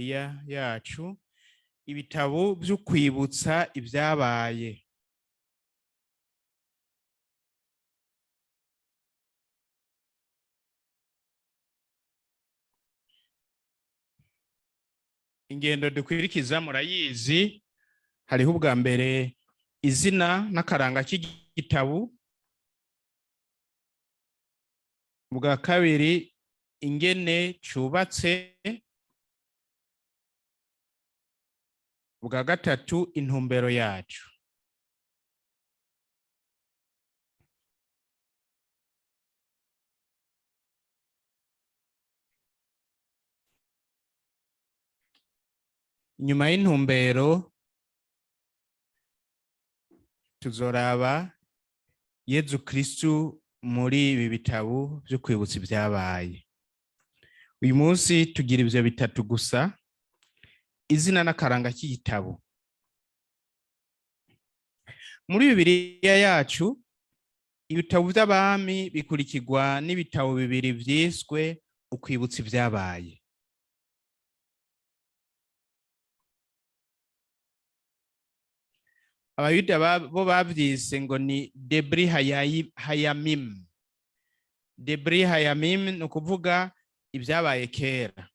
Bibiliya yacu, ibitabo vyo kwibutsa ivyabaye. Ingendo dukwirikiza murayizi. Hariho ubwa mbere izina n'akaranga k'igitabo, ubwa kabiri ingene cubatse, ubwa gatatu intumbero yacu. Inyuma y'intumbero tuzoraba Yezu Kristu muri ibi bitabo vyo kwibutsa ivyabaye. Uyu munsi tugira ivyo bitatu gusa: izina n'akaranga k'igitabo. Muri Bibiliya yacu, ibitabo vy'abami bikurikirwa n'ibitabo bibiri vyiswe ukwibutsa ivyabaye. Abayuda bo bavyise ngo ni Debri Hayamim. Debri Hayamim ni ukuvuga ibyabaye kera.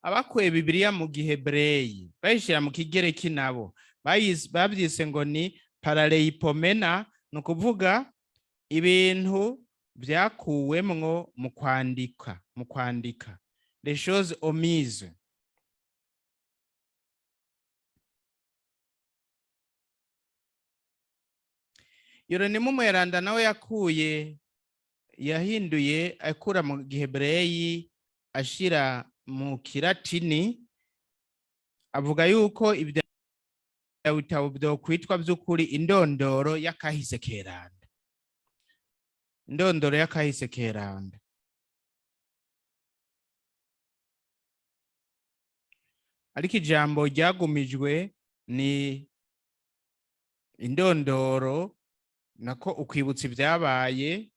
Abakuye Bibiliya mu Gihebreyi bayishira mu Kigereki nabo bavyise ngo ni Paraleipomena, ni ukuvuga ibintu vyakuwemwo mu kwandika, les choses omises. Yeronimo Umweranda nawe yakuye, yahinduye akura mu Gihebreyi ashira mu Kilatini, avuga yuko ibya bitabo vyokwitwa vy'ukuri indondoro y'akahise keranda, indondoro y'akahise keranda. Ariko ijambo ryagumijwe ni indondoro, nako ukwibutsa ibyabaye.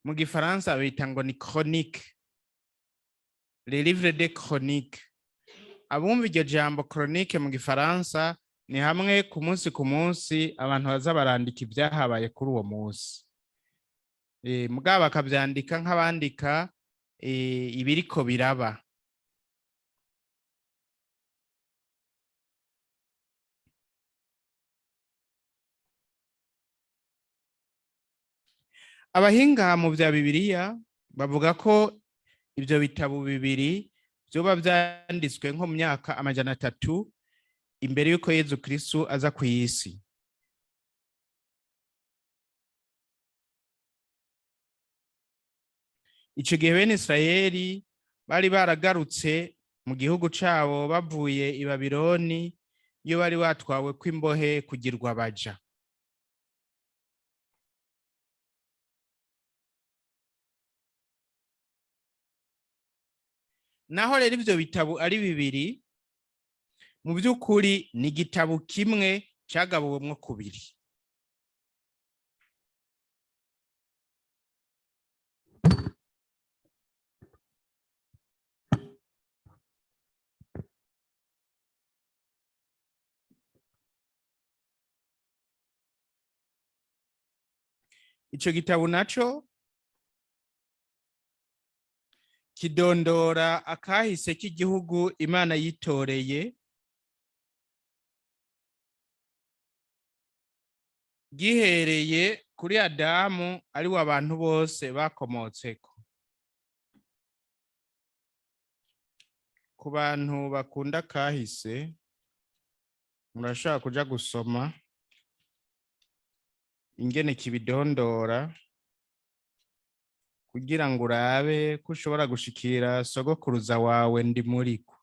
Mu Gifaransa bita ngo ni chronique, les livres de chronique. Abumva iryo jambo chronique mu Gifaransa, ni hamwe ku munsi ku munsi abantu baza barandika ibyahabaye kuri uwo munsi, mugabo bakavyandika nk'abandika ibiriko biraba. Abahinga mu vya Bibiliya bavuga ko ivyo bitabo bibiri vyoba vyanditswe nko mu myaka 300 imbere y'uko Yezu Kristu aza kw'isi. Ico gihe bene Israeli bari baragarutse mu gihugu cabo bavuye i Babiloni, iyo bari batwawe kw'imbohe kugirwa baja. Naho rero ivyo bitabo ari bibiri, mu by'ukuri ni igitabo kimwe cagabuwemwo kubiri. Ico gitabo naco kidondora akahise k'igihugu Imana yitoreye, gihereye kuri Adamu, ari we abantu bose bakomotseko. Ku bantu bakunda kahise, murashobora kuja gusoma ingene kibidondora kugira ngo urabe ko ushobora gushikira sogokuruza wawe Ndimuriko.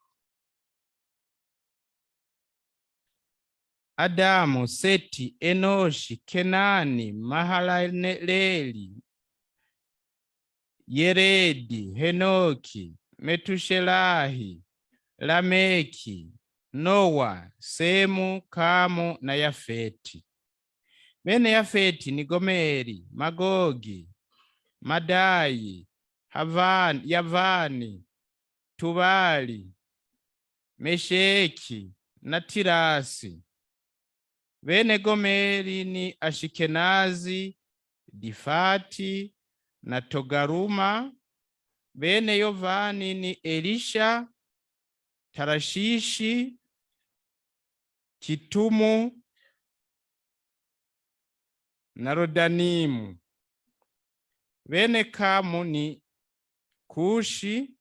Adamu, Seti, Enoshi, Kenani, Mahalaleli, Yeredi, Henoki, Metushelahi, Lameki, Nowa, Semu, Kamu na Yafeti. Bene Yafeti ni Gomeri, Magogi, Madayi, Havani, Yavani, Tubali, Mesheki na Tirasi. Bene Gomeri ni Ashikenazi, Difati na Togaruma. Bene Yovani ni Elisha, Tarashishi, Kitumu na Rodanimu. Bene Kamu ni Kushi.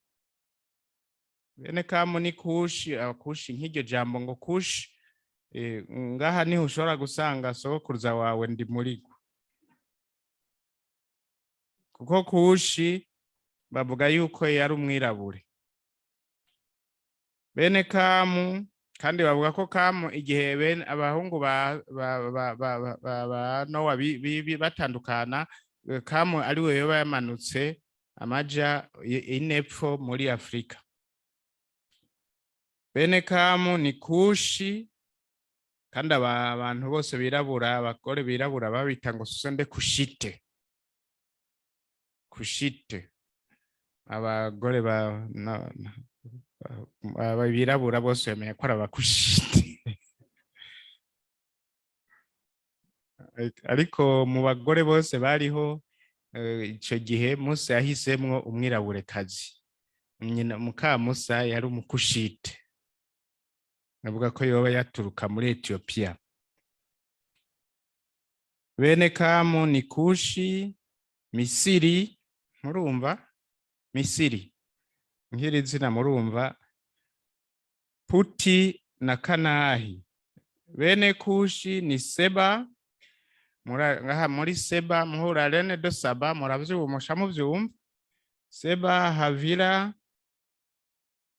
Bene Kamu ni Kushi. Kushi, nk'iryo jambo ngo Kushi, ngaha niho ushobora gusanga sogokuruza wawe ndi murigo, kuko Kushi bavuga yuko yari umwirabure. Bene Kamu kandi bavuga ko Kamu, igihe bene abahungu ba Nowa batandukana, Kamu ari we yoba yamanutse amaja inepfo muri Afrika. Bene Kamu ni Kushi, kandi aba abantu bose birabura, abagore birabura, babita ngo ce sont des Couchites. Couchites, abagore ba birabura bose bamenya ko ari Abakushite, ariko mu bagore bose bariho ico gihe, Musa yahisemwo umwiraburekazi. Nyina muka Musa yari Umukushite, avuga ko yoba yaturuka muri Etiyopiya. Bene Kamu ni Kushi, Misiri. Murumva Misiri nk'iri zina, murumva Puti na Kanahi. Bene Kushi ni Seba. Ngaha muri Seba muhura reine de Saba, muravyumva, muvyumva Seba, Havila,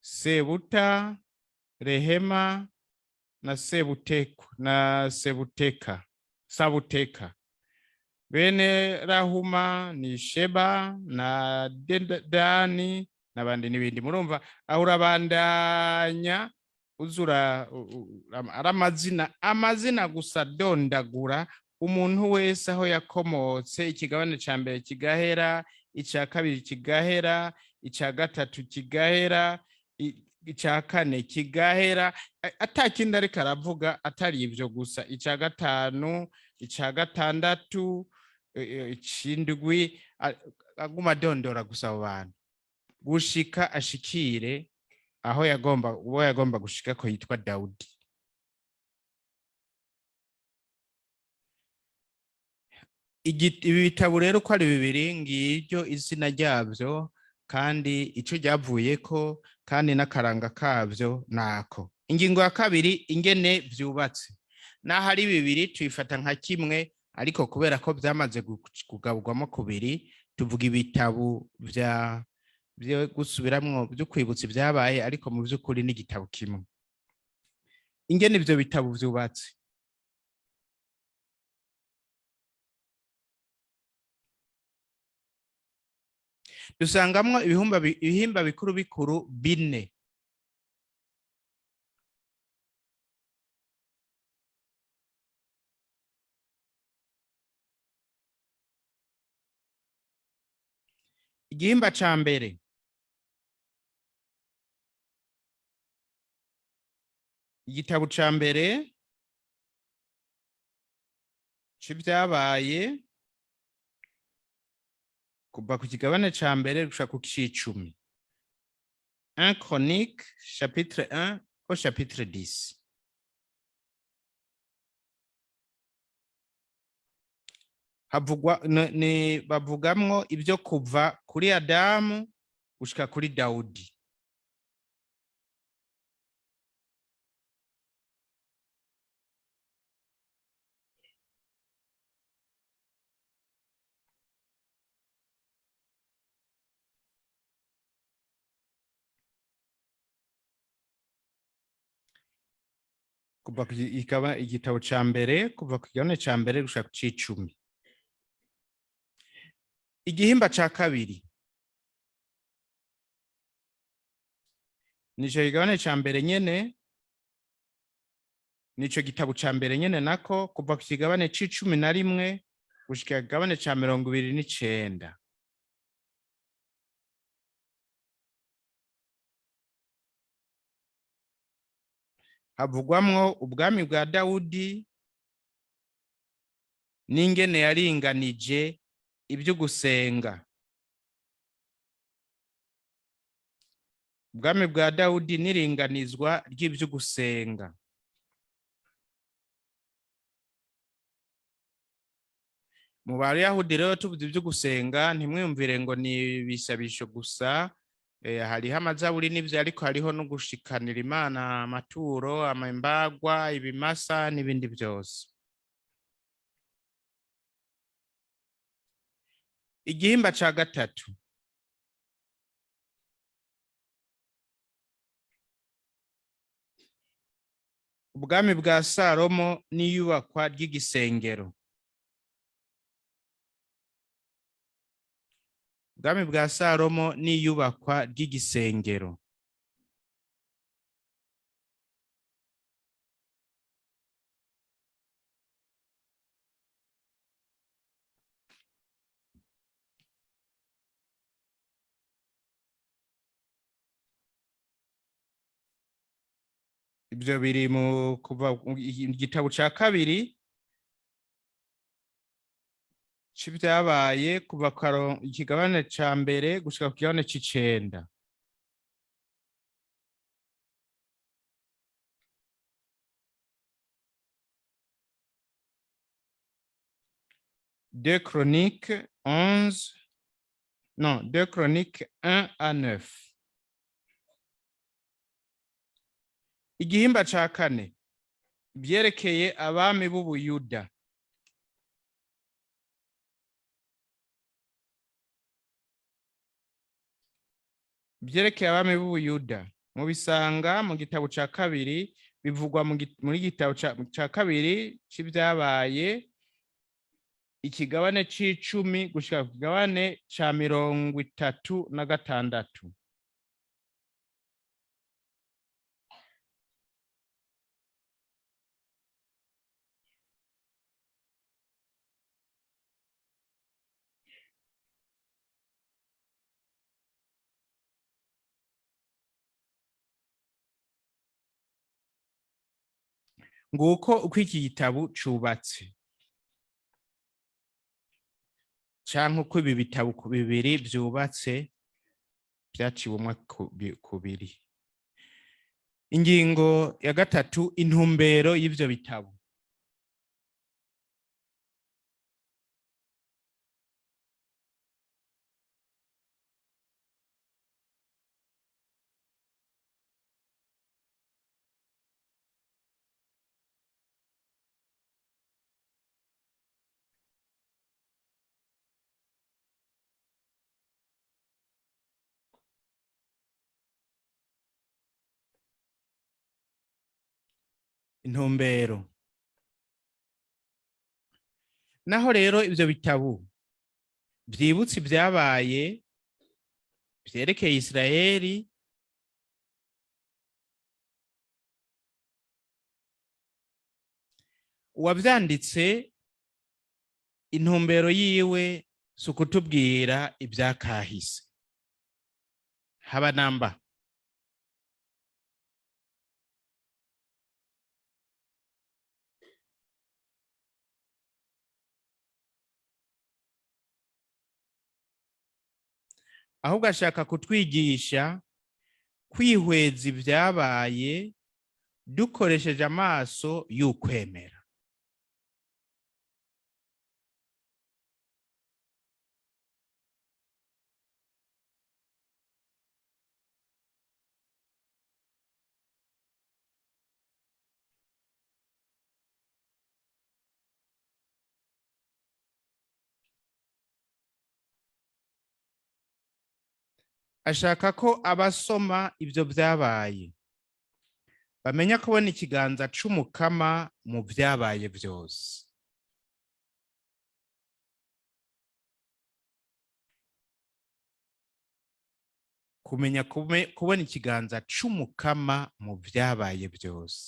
Sebuta, Rehema na Sebuteku na Sebuteka, Sabuteka. Bene Rahuma ni Sheba na Dedani n'abandi n'ibindi. Murumva aho urabandanya uzura ari amazina, amazina gusa, dondagura umuntu wese aho yakomotse. Ikigabane ca mbere kigahera, ica kabiri kigahera, ica gatatu kigahera, ica kane kigahera, ata kindi ariko aravuga atari ivyo gusa. Ica gatanu, ica gatandatu, icindwi, aguma adondora gusa abo bantu gushika ashikire aho yagomba, uwo yagomba gushika ko yitwa Dawudi. Ibi bitabo rero uko ari bibiri, ngiryo izina ryabyo kandi ico ryavuyeko kandi n'akaranga kabyo nako. Ingingo ya kabiri, ingene vyubatse. Naho ari bibiri tuyifata nka kimwe, ariko kubera ko byamaze kugaburwamo kubiri, tuvuga ibitabo vya byo gusubiramwo, byo kwibutsa ibyabaye, ariko mu by'ukuri n'igitabo kimwe. Ingene ivyo bitabo vyubatse: dusangamwo ibihimba bikuru bikuru bine. Igihimba ca mbere igitabo ca mbere c'ivyabaye, kuva ku kigabane ca mbere gushika ku c'icumi, 1 Chronique chapitre 1 au chapitre 10. Havugwa ni bavugamwo ibyo kuva kuri Adamu gushika kuri Dawudi. Kuva ku ikaba igitabo ca mbere, kuva ku kigabane ca mbere gushika ku c'icumi. Igihimba ca kabiri nico kigabane ca mbere nyene, nico gitabo ca mbere nyene nako, kuva ku kigabane c'11 gushika ku kigabane ca 29. Havugwamwo ubwami bwa Dawudi n'ingene yaringanije ibyo gusenga. Ubwami bwa Dawudi n'iringanizwa ry'ibyo gusenga. Mu Bayahudi rero, tuvuze ibyo gusenga, ntimwiyumvire ngo ni ibisabisho gusa. Hariho amazaburi n'ivyo, ariko hariho no gushikanira Imana amaturo, amambagwa, ibimasa n'ibindi byose. Igihimba ca gatatu, ubwami bwa Salomo n'iyubakwa ry'igisengero. Ubwami bwa Salomo n'iyubakwa ry'igisengero. Ibyo biri mu kuva igitabo cya kabiri c'ibyabaye, kuva ikigabane ca mbere gushika ku kigabane c'icenda. 2 Chroniques 11, non, 2 Chroniques 1 à 9. Igihimba ca kane, ibyerekeye abami b'Ubuyuda. Ibyerekeye abami b'Ubuyuda mubisanga mu gitabo ca kabiri, bivugwa muri gitabo ca kabiri c'ibyabaye, ikigabane c'icumi gushika ku kigabane ca 36. Nguko uko iki gitabo cubatse, canke uko ibi bitabo ku bibiri vyubatse, vyaciwemwo kubiri. Ingingo ya gatatu, intumbero y'ivyo bitabo. Intumbero naho rero, ivyo bitabo vyibutsa ibyabaye vyerekeye Isirayeli, uwavyanditse intumbero yiwe si ukutubwira ivyakahise haba namba. Ahubwo ashaka kutwigisha kwihweza ibyabaye dukoresheje amaso y'ukwemera. Ashaka ko abasoma ibyo byabaye bamenya kubona ikiganza c'Umukama mu byabaye byose. Kumenya kubona ikiganza c'Umukama mu byabaye byose.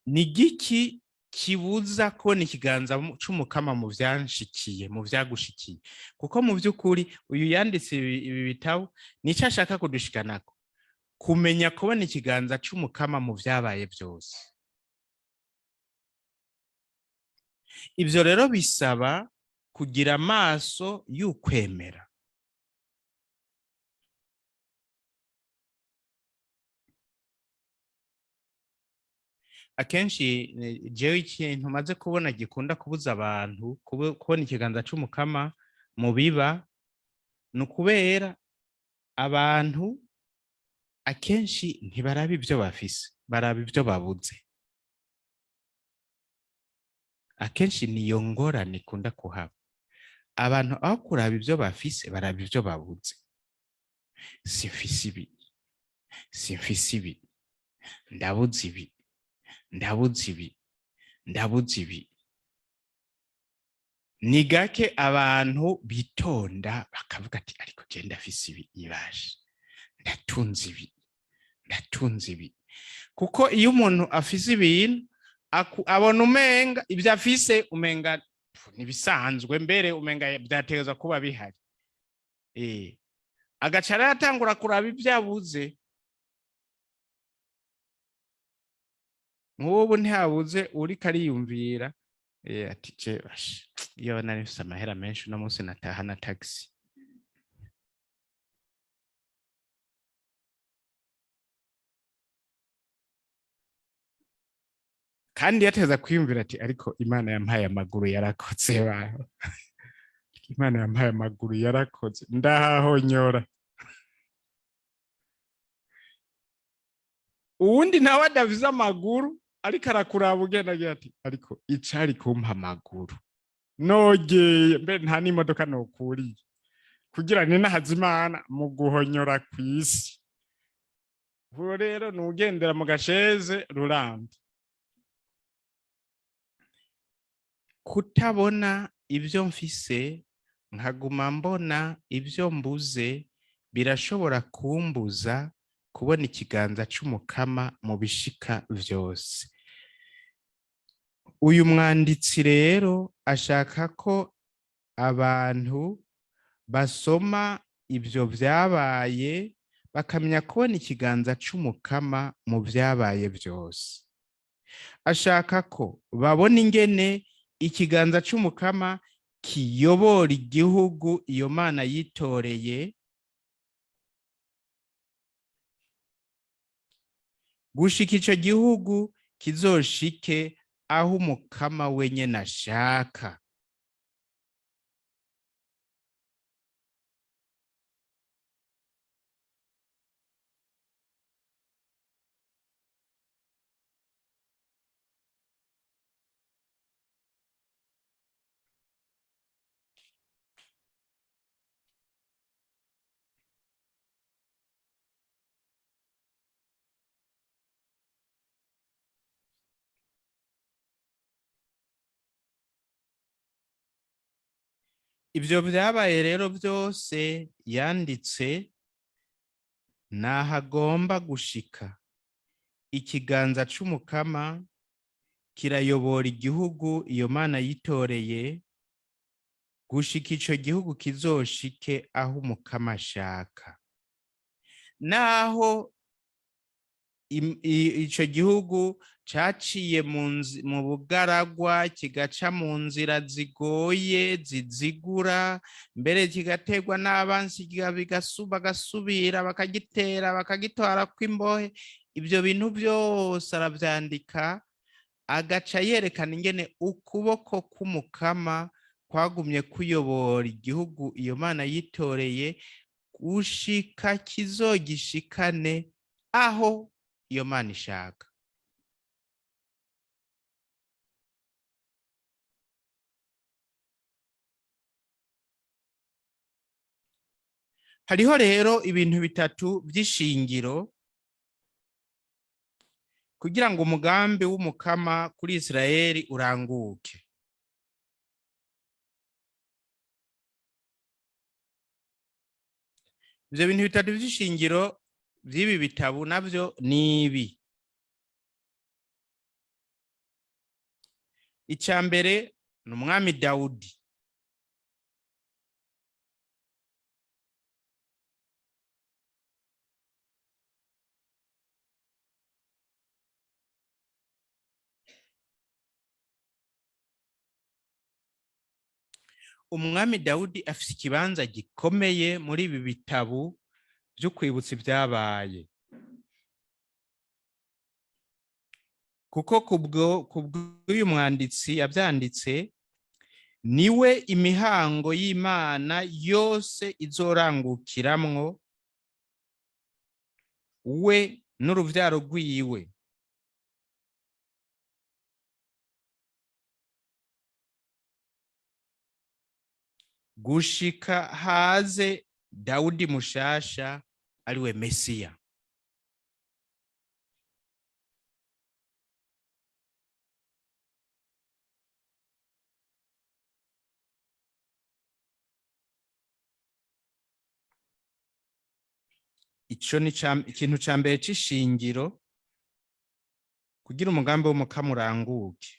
Ni giki Kibuza kubona ikiganza c'Umukama mu vyanshikiye, mu vyagushikiye. Kuko mu vy'ukuri uyu yanditse ibi bitabo nico ashaka kudushikanako: kumenya kubona ikiganza c'Umukama mu vyabaye vyose. Ivyo rero bisaba kugira amaso y'ukwemera. Akenshi jewe ikintu maze kubona gikunda kubuza abantu kubona ikiganza c'Umukama mu biba, ni ukubera abantu akenshi ntibaraba ivyo bafise, baraba ivyo babuze. Akenshi niyo ngorane ikunda kuhaba. Abantu aho kuraba ivyo bafise, baraba ivyo babuze. Simfise ibi, simfise ibi, ndabuze ibi, ndabuze ibi, ndabuze ibi. Ni gake abantu bitonda bakavuga ati: "Ariko je ndafise ibi, ibashe ndatunze ibi, ndatunze ibi." Kuko iyo umuntu afise ibintu, abona umenga ibyo afise umenga ntibisanzwe, mbere umenga vyategerezwa kuba bihari. Agaca rero atangura kuraba ibyo abuze. Nk'ubu ntihabuze uriko ariyumvira ati: "Je basha, iyo nari mfise amahera menshi, uno munsi nataha na taxi." Kandi yateza kwiyumvira ati: "Ariko Imana yampaye amaguru yarakoze, baho Imana yampaye amaguru yarakoze, ndahahonyora." Uwundi nawe adafise amaguru ariko arakuraba ugenda, agira ati: "Ariko icari kumpa amaguru nogeye, mbe nta n'imodoka nokuriye kugira ninahaze Imana mu guhonyora kw'isi." Uwo rero ni ugendera mu gasheze ruramba. Kutabona ibyo mfise nkaguma mbona ibyo mbuze birashobora kumbuza kubona ikiganza c'Umukama mu bishika vyose. Uyu mwanditsi rero ashaka ko abantu basoma ivyo vyabaye bakamenya kubona ikiganza c'Umukama mu vyabaye vyose. Ashaka ko babona ingene ikiganza c'Umukama kiyobora igihugu iyo Mana yitoreye, gushika ico gihugu kizoshike aho Umukama wenyene ashaka. Ivyo vyabaye rero vyose yanditse nahagomba gushika. Ikiganza c'Umukama kirayobora igihugu iyo Mana yitoreye, gushika ico gihugu kizoshike aho Umukama ashaka. Naho ico gihugu caciye mu bugaragwa, kigaca mu nzira zigoye zizigura, mbere kigaterwa n'abansi, bagasubira bakagitera, bakagitwara kw'imbohe. Ivyo bintu byose aravyandika, agaca yerekana ingene ukuboko k'Umukama kwagumye kuyobora igihugu iyo Mana yitoreye, gushika kizogishikane aho iyo Mana ishaka. Hariho rero ibintu bitatu by'ishingiro kugira ngo umugambi w'Umukama kuri Israeli uranguke. Ivyo bintu bitatu by'ishingiro by'ibi bitabo navyo ni ibi. Icya mbere ni umwami Dawudi. Umwami Dawudi afise ikibanza gikomeye muri ibi bitabo byo kwibutsa ibyabaye, kuko kubw'uyu mwanditsi yabyanditse, niwe imihango y'Imana yose izorangukiramwo, we n'uruvyaro rwiwe. Gushika haze Dawudi mushasha, ariwe Mesiya. Ico ni ikintu ca mbere c'ishingiro kugira umugambi w'Umukama uranguke.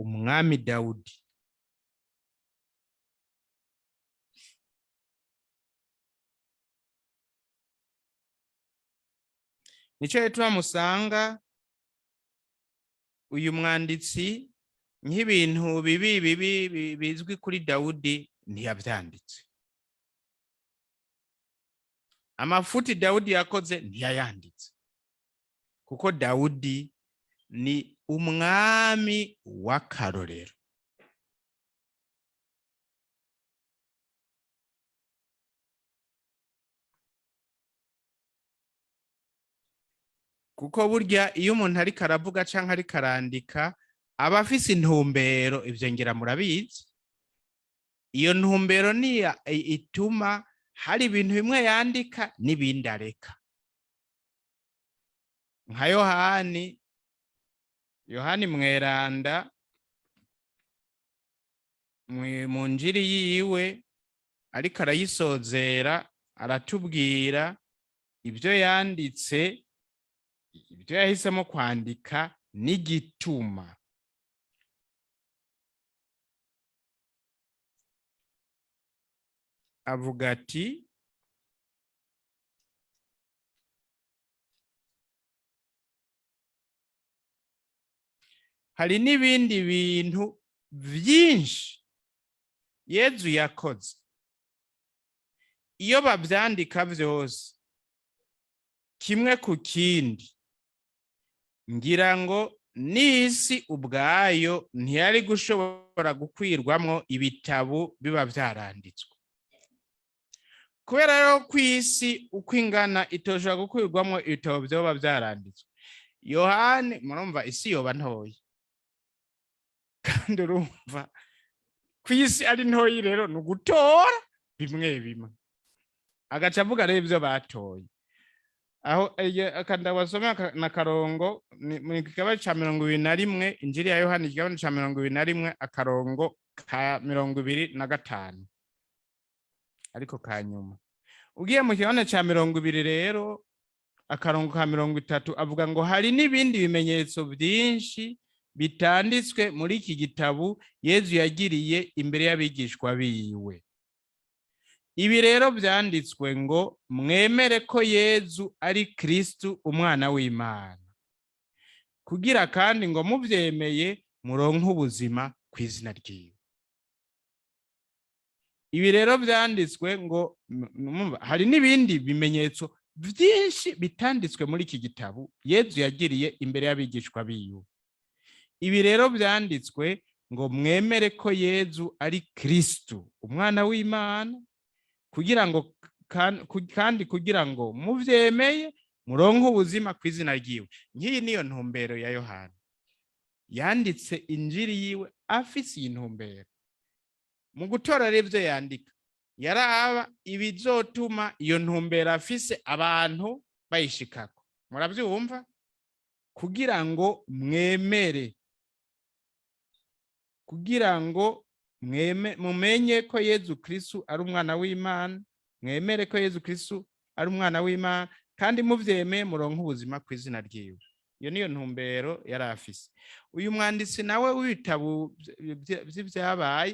Umwami Dawudi. Nico gituma musanga uyu mwanditsi nk'ibintu bibi bibi bizwi kuri Dawudi ntiyavyanditse. Amafuti Dawudi yakoze ntiyayanditse, kuko Dawudi ni umwami w'akarorero. Kuko burya iyo umuntu ariko aravuga canke ariko arandika aba afise intumbero, ivyo ngira murabizi. Iyo ntumbero ni ituma hari ibintu bimwe yandika n'ibindi areka. Nka Yohani Mweranda mu njiri yiwe ariko arayisozera, aratubwira ibyo yanditse, ibyo yahisemo kwandika n'igituma. Avuga ati: hari n'ibindi bintu vyinshi Yezu yakoze, iyo bavyandika vyose kimwe ku kindi, ngira ngo n'isi ubwayo ntiyari gushobora gukwirwamwo ibitabo biba vyaranditswe. Kubera rero ko isi uko ingana itoshobora gukwirwamwo ibitabo vyoba vyaranditswe, Yohani, murumva isi yoba ntoyi, kandi urumva ko isi ari ntoyi rero ni ugutora bimwe bimwe. Agaca avuga rero ivyo batoye. Aho akanda wasome na karongo mu kigabane ca 21, Injili ya Yohani igigabane ca 21, akarongo ka 25, ariko ka nyuma. Ugiye mu kigabane ca 20 rero, akarongo ka 30, avuga ngo hari n'ibindi bimenyetso vyinshi bitanditswe muri iki gitabo Yezu yagiriye imbere y'abigishwa biwe. Ibi rero vyanditswe ngo mwemere ko Yezu ari Kristu umwana w'Imana, kugira kandi ngo muvyemeye muronke ubuzima kw'izina ryiwe. Ibi rero vyanditswe ngo hari n'ibindi bimenyetso vyinshi bitanditswe muri iki gitabo Yezu yagiriye imbere y'abigishwa biwe. Ibi rero vyanditswe ngo mwemere ko Yezu ari Kristu umwana w'Imana, kugira ngo kandi kugira ngo muvyemeye muronke ubuzima kw'izina ryiwe. Nk'iyi niyo ntumbero ya Yohana. Yanditse injiri yiwe afise iyi ntumbero. Mu gutora rero ivyo yandika, yaraba ibizotuma iyo ntumbero afise abantu bayishikako. Muravyumva? Kugira ngo mwemere, kugira ngo mumenye ko Yezu Kristu ari umwana w'Imana, mwemere ko Yezu Kristu ari umwana w'Imana, kandi muvyemeye muronke ubuzima kw'izina ryiwe. Iyo niyo ntumbero yari afise. Uyu mwanditsi nawe w'ibitabo vy'ivyabaye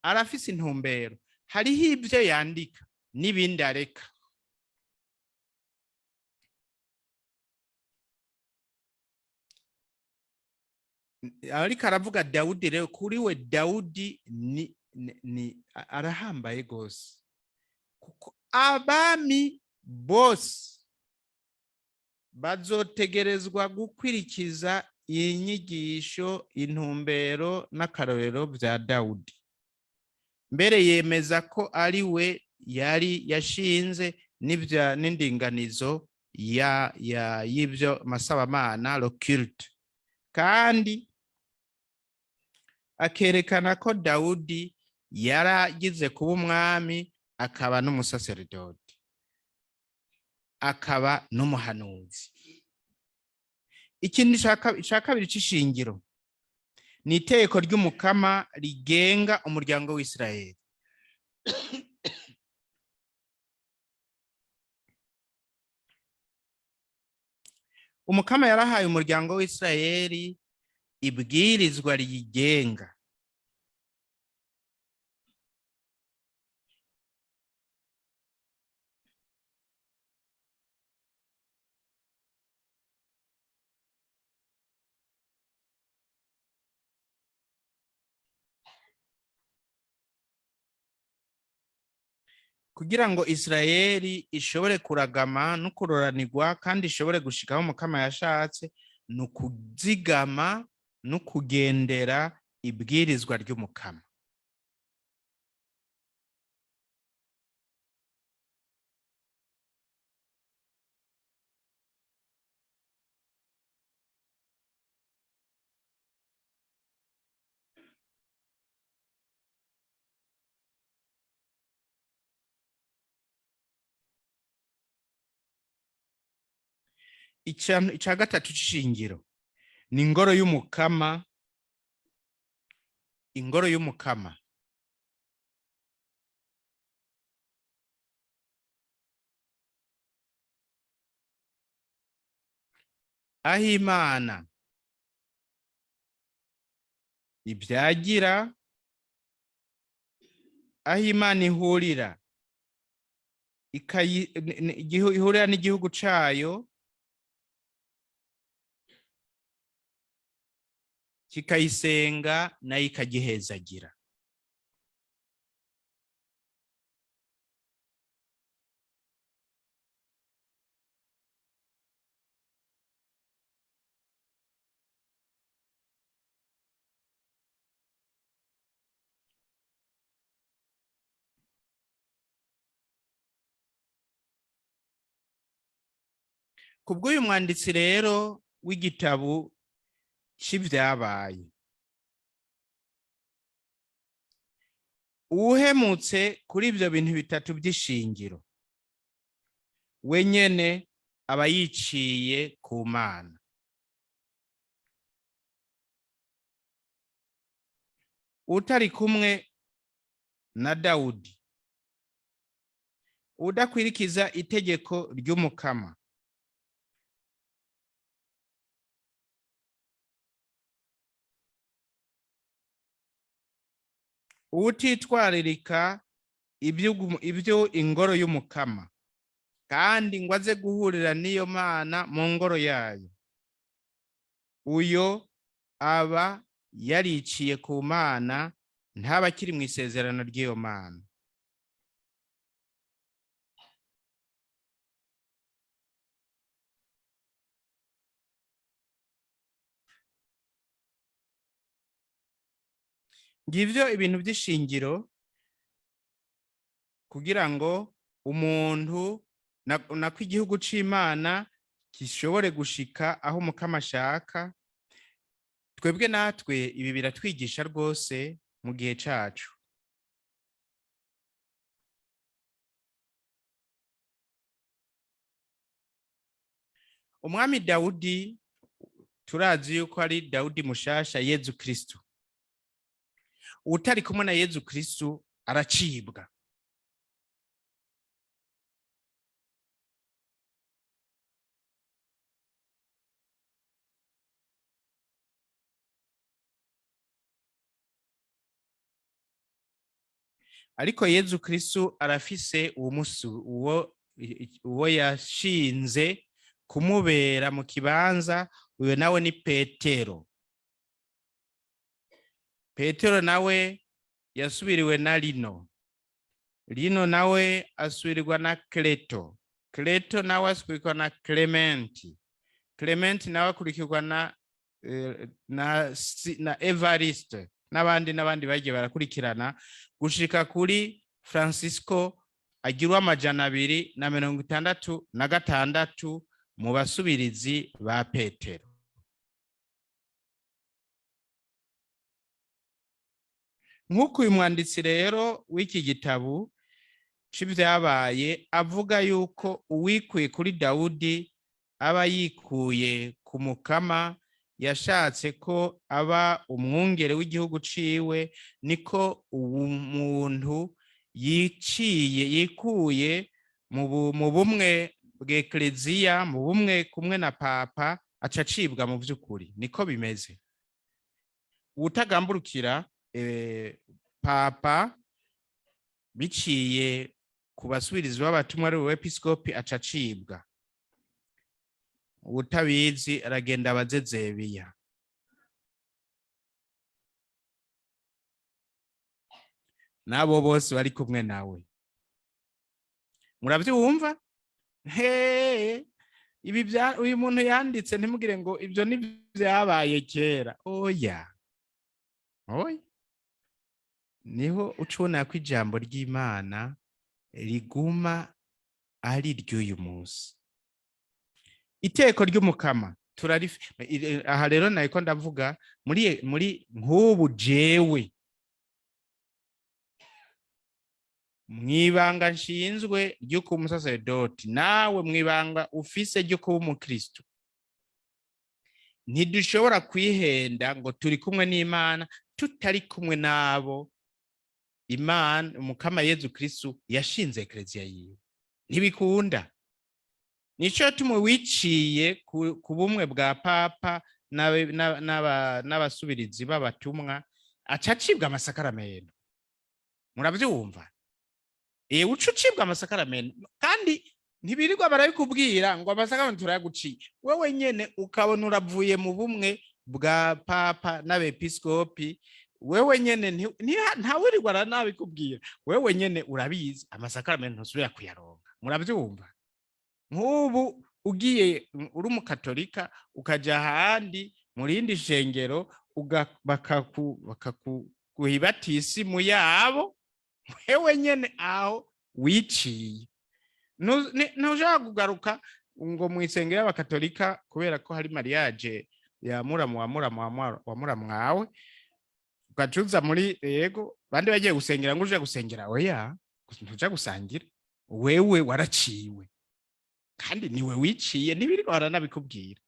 arafise intumbero. Hariho ibyo yandika n'ibindi areka. Ariko aravuga Dawudi rero, kuri we Dawudi ni arahambaye gose, kuko abami bose bazotegerezwa gukwirikiza inyigisho, intumbero n'akarorero vya Dawudi. Mbere yemeza ko ari we yari yashinze n'indinganizo y'ibyo masabamana, le culte, kandi akerekana ko Dawudi yaragize kuba umwami, akaba n'umusaseredoti, akaba n'umuhanuzi. Ikindi ca kabiri c'ishingiro ni itegeko ry'Umukama rigenga umuryango w'Isirayeli. Umukama yarahaye umuryango w'Isirayeli ibwirizwa riyigenga. Kugira ngo Isirayeli ishobore kuragama no kuroranirwa kandi ishobore gushikaho Umukama yashatse, ni ukuzigama no kugendera ibwirizwa ry'Umukama. Ica gatatu c'ishingiro ni ingoro y'Umukama. Ingoro y'Umukama aho Imana ibyagira, aho Imana ihurira, ihurira n'igihugu cayo, kikayisenga nayo ikagihezagira. Kubw'uyu mwanditsi rero w'igitabo c'ivyabaye, uwuhemutse kuri ivyo bintu bitatu by'ishingiro wenyene aba yiciye ku Mana. Utari kumwe na Dawudi, udakwirikiza itegeko ry'Umukama, utitwaririka ibyo ingoro y'Umukama, kandi ngo aze guhurira n'iyo Mana mu ngoro yayo, uyo aba yariciye ku Mana, ntaba akiri mu isezerano ry'iyo Mana. Ngivyo ibintu by'ishingiro kugira ngo umuntu nako igihugu c'Imana gishobore gushika aho Umukama ashaka. Twebwe natwe ibi biratwigisha rwose mu gihe cacu. Umwami Dawudi turazi yuko ari Dawudi mushasha, Yezu Kristo. Utari kumwe na Yezu Kristo aracibwa. Ariko Yezu Kristu arafise uwo yashinze kumubera mu kibanza. Uyo nawe ni Petero. Petero nawe yasubiriwe na Lino. Lino nawe asubirirwa na Kleto. Kleto nawe asubirirwa na Clementi. Clementi nawe akurikirwa na Evariste, n'abandi n'abandi bagiye barakurikirana gushika kuri Francisco agirwa 266 mu basubirizi ba Petero. Nk'uko uyu mwanditsi rero w'iki gitabo c'ivyabaye avuga yuko uwikuye kuri Dawudi aba yikuye ku Mukama yashatse ko aba umwungere w'igihugu ciwe, niko umuntu yiciye yikuye mu bumwe bw'Ekleziya, mu bumwe kumwe na Papa, aca acibwa. Mu vy'ukuri niko bimeze. Uwutagamburukira Papa biciye ku basubirizi b'abatumwa, ari uwepiskopi, aca acibwa. Uwutabizi aragenda abazezebiya. N'abo bose bari kumwe nawe, muravyumva? He, ibi bya uyu muntu yanditse, ntimugire ngo ibyo ni byabaye kera. Oya, oya, niho uca ubona ko ijambo ry'Imana riguma ari ry'uyu munsi. Iteko ry'Umukama turarifi. Aha rero nariko ndavuga muri nk'ubu jewe mwibanga nshinzwe ryo kuba umusaseredoti, nawe mwibanga ufise ryo kuba umukristo, ntidushobora kwihenda ngo turi kumwe n'Imana tutari kumwe n'abo Imana Umukama Yezu Kristu yashinze Ekleziya yiwe. Ntibikunda. Nico tumwe wiciye ku bumwe bwa Papa n'abasubirizi b'abatumwa aca acibwa amasakaramento. Muravyumva? Uca ucibwa amasakaramento, kandi ntibirirwa barabikubwira ngo amasakaramento turayaguciye. Wewe nyene ukabona uravuye mu bumwe bwa Papa n'abepiskopi, wewe nyene ntawirirwa aranabikubwira, wewe nyene urabizi, amasakaramento ntusubira kuyaronka. Muravyumva? Nk'ubu ugiye uri umukatolika ukaja ahandi mu rindi shengero, bakaguha ibatisimu yabo, wewe nyene aho wiciye. Ntushobora kugaruka ngo mu isengero y'abakatolika kubera ko hari mariage ya muramu wa muramu wa muramu wawe, ugacuza muri yego bandi bagiye gusengera ngo uje gusengera. Oya, ntuja gusangira, wewe waraciwe kandi niwe wiciye, ntibirirwa baranabikubwira.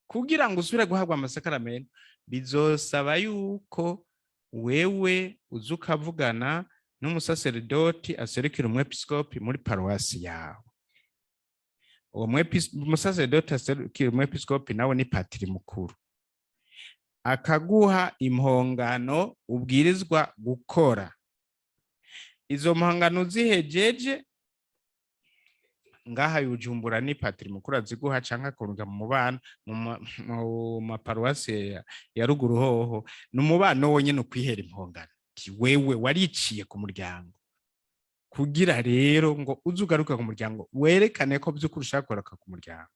Kugira ngo usubire guhabwa amasakaramento bizosaba yuko wewe uza ukavugana n'umusaseredoti aserukira umwepiskopi muri paruwasi yawe. Uwo musaseredoti aserukira umwepiskopi nawe ni patiri mukuru, akaguha impongano ubwirizwa gukora. Izo mpongano uzihejeje ngaha Bujumbura ni patiri mukuru aziguha, canke akurunga mu mubano. Mu maparuwasi ya ruguru hoho ni umubano wonyene ukwihera impongano. Ati wewe wariciye ku muryango, kugira rero ngo uze ugaruke ku muryango, werekane ko vy'ukuri ushaka kugaruka ku muryango,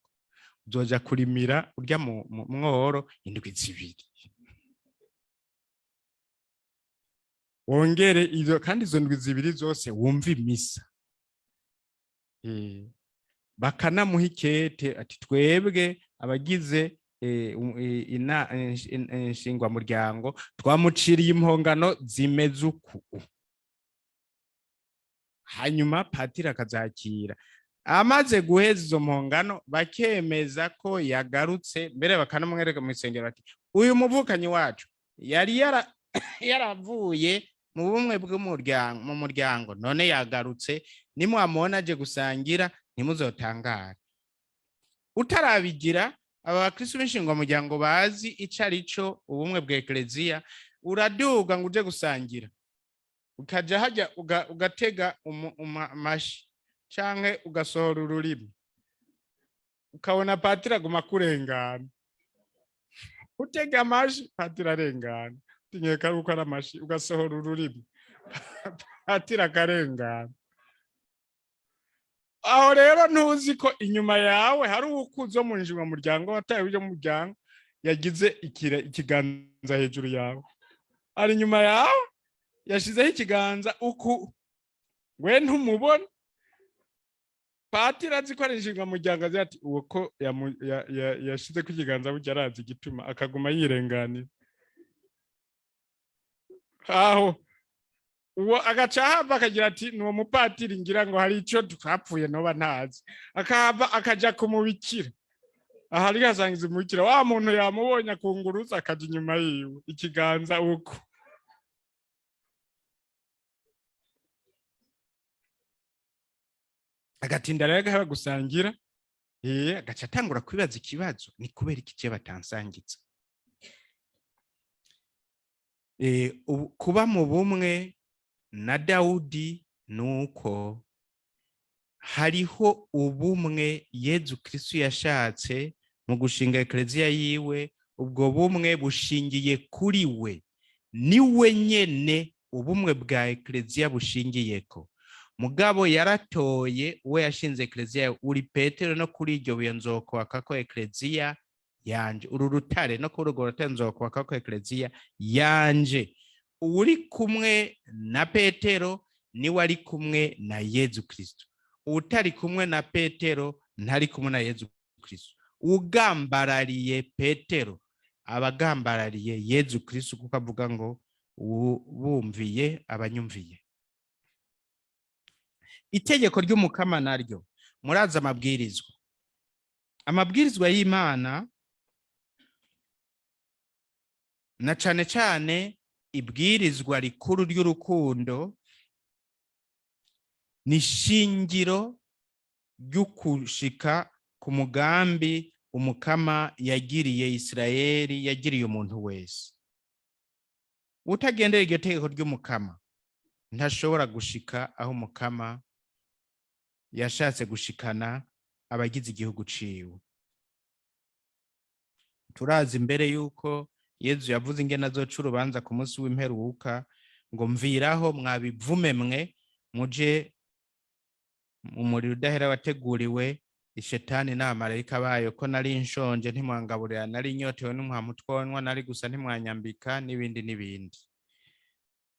uzoja kurimira urya mu mworo indwi 2, wongere izo, kandi izo ndwi 2 zose wumve imisa. Bakanamuha ikete ati twebwe abagize inshingwamuryango twamuciriye impongano zimeze uku. Hanyuma patiri akazakira. Amaze guheza izo mpongano bakemeza ko yagarutse, mbere bakanamwereka mu isengero bati uyu muvukanyi wacu yari yaravuye mu bumwe bw'umuryango, mu muryango, none yagarutse, nimwamubona aje gusangira ntimuzotangare. Utarabigira, aba bakristo b'inshingwamuryango bazi ico ari cyo ubumwe bwa Ekleziya, uraduga ngo uje gusangira. Ukaja hajya ugatega amashi canke ugasohora ururimi, ukabona patiri aguma kurengana. Utega amashi, patiri arengana. Tinyeka yuko ari amashi. Ugasohora ururimi, patiri akarengana. Aho rero ntuzi ko inyuma yawe hari uwukuze wo mu muryango wataye uje mu muryango, yagize ikiganza hejuru yawe, ari inyuma yawe, yashizeho ikiganza uku, we ntumubona. Patiri azi ko ari inshingamuryango, azi ati uwo ko yashizeko ikiganza burya arazi igituma, akaguma yirenganira aho. Uwo agaca ahava akagira ati: "Ni uwo mupatiri, ngira ngo hari icyo twapfuye noba ntazi." Akahava akaja kumubikira aha ariko asangiza umubikira. Wa muntu yamubonye, akunguruza, akaja inyuma yiwe, ikiganza uko. Agatinda rero agaheba gusangira, agaca atangura kwibaza ikibazo: ni kubera iki je batansangiza? Kuba mu bumwe na Dawudi nuko hariho ubumwe Yezu Kristu yashatse mu gushinga ekleziya yiwe. Ubwo bumwe bushingiye kuri we, ni we nyene ubumwe bwa ekleziya bushingiyeko. Mugabo yaratoye uwo yashinze ekleziya: "Uri Petero, no kuri iryo buye nzokubakako ekleziya yanje." Uru rutare, no kuri urwo rutare nzokubakako ekleziya yanje. Uri kumwe na Petero niwe ari kumwe na Yezu Kristo. Utari kumwe na Petero ntari kumwe na Yezu Kristo. Ugambarariye Petero abagambarariye Yezu Kristo, kuko avuga ngo: "Bumviye abanyumviye." Itegeko ry'Umukama naryo, murazi amabwirizwa y'Imana, na cane cane ibwirizwa rikuru ry'urukundo, ni shingiro ry'ukushika ku mugambi Umukama yagiriye Isirayeli, yagiriye umuntu wese. Utagendera iryo tegeko ry'Umukama ntashobora gushika aho Umukama yashatse gushikana abagize igihugu ciwe. Turazi imbere yuko Yezu yavuze ingene azoca urubanza ku munsi w'imperuka, ngo: "Mviraho mwabivume mwe, muje mu muriro udahera wateguriwe ishetani n'abamarayika bayo, ko nari nshonje ntimwangaburira, nari nyotewe ntimwamutwonywa, nari gusa ntimwanyambika," n'ibindi n'ibindi.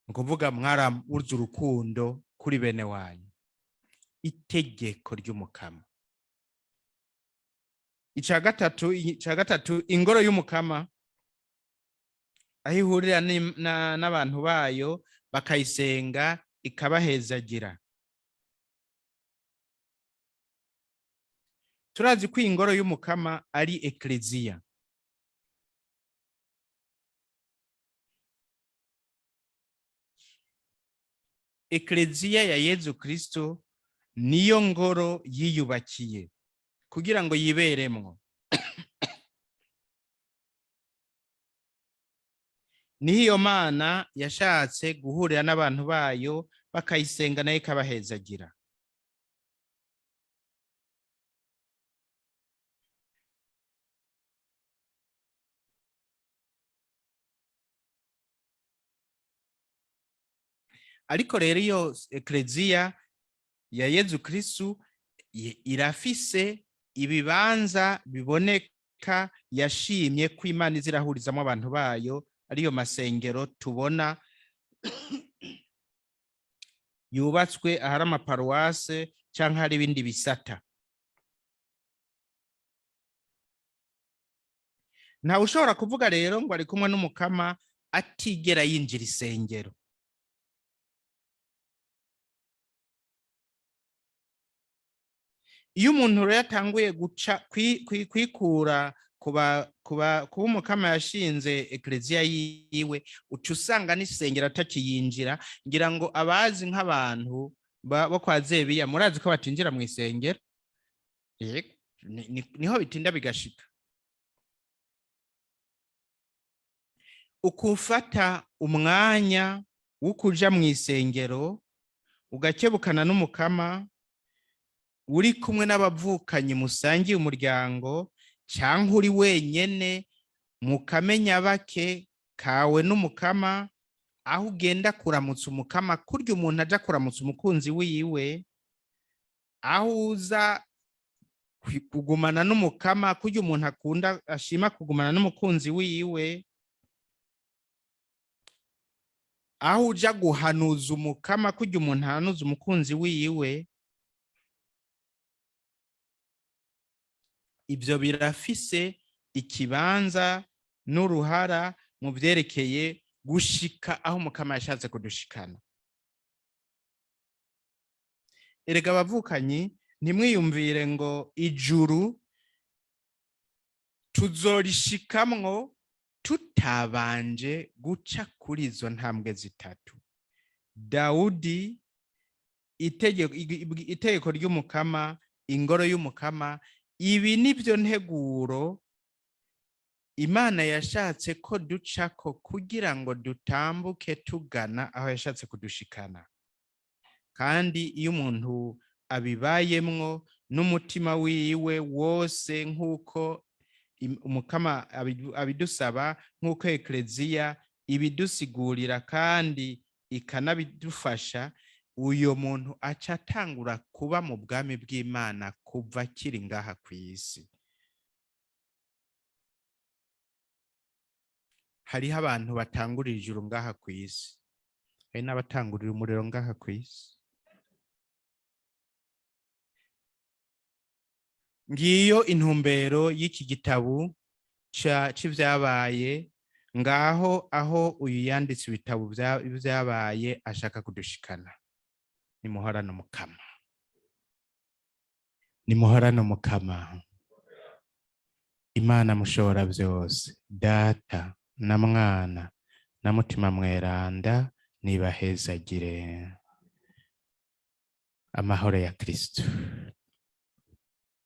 Ni ukuvuga mwarabuze urukundo kuri bene wanyu. Itegeko ry'Umukama. Ica gatatu, ingoro y'Umukama, aho ihurira n'abantu bayo bakayisenga, ikabahezagira. Turazi ko ingoro y'Umukama ari ekleziya. Ekleziya ya Yezu Kristo niyo ngoro yiyubakiye kugira ngo yiberemwo. Niho iyo Mana yashatse guhurira n'abantu bayo, bakayisenga, nayo ikabahezagira. Ariko rero iyo ekleziya ya Yezu Kristu irafise ibibanza biboneka yashimye ko Imana izirahurizamo abantu bayo, ariyo masengero tubona yubatswe ahari amaparuwase canke hari ibindi bisata. Ntawe ushobora kuvuga rero ngo ari kumwe n'Umukama atigera yinjira isengero. Iyo umuntu rero yatanguye guca kwikura kuba Umukama yashinze ekleziya yiwe, uca usanga n'isengero atakiyinjira. Ngira ngo abazi nk'abantu bo kwa Zebiya, murazi ko batinjira mu isengero. Yego, niho bitinda bigashika. Ukufata umwanya Wo kuja mu isengero ugakebukana n'Umukama, uri kumwe n'abavukanyi musangiye umuryango, cyangwa uri wenyene mukamenya bake kawe n'Umukama, aho ugenda kuramutsa Umukama kurya umuntu aja kuramutsa umukunzi wiwe, aho uza kugumana n'Umukama kurya umuntu akunda ashima kugumana n'umukunzi wiwe, aho uja guhanuza Umukama kurya umuntu ahanuza umukunzi wiwe. Ibyo birafise ikibanza n'uruhara mu byerekeye gushika aho Umukama yashatse kudushikana. Erega abavukanyi, ntimwiyumvire ngo ijuru tuzorishikamwo tutabanje guca kuri izo ntambwe zitatu. Dawudi, itegeko ry'Umukama, ingoro y'Umukama, ibi nibyo nteguro Imana yashatse ko ducako kugira ngo dutambuke tugana aho yashatse kudushikana. Kandi iyo umuntu abibayemwo n'umutima wiwe wose, nk'uko Umukama abidusaba, nk'uko Ekleziya ibidusigurira kandi ikanabidufasha, uyo muntu aca atangura kuba mu bwami bw'Imana kuva akiri ngaha ku isi. Hariho abantu batangurira ijuru ngaha ku isi, hari n'abatangurira umuriro ngaha ku isi. Ngiyo intumbero y'iki gitabo c'ivyabaye ngaho, aho uyu yanditse ibitabo vyabaye ashaka kudushikana. Nimuhorane Umukama, nimuhorane Umukama. Imana mushobora byose, Data na Mwana na Mutima Mweranda, nibahezagire. Amahoro ya Kristo.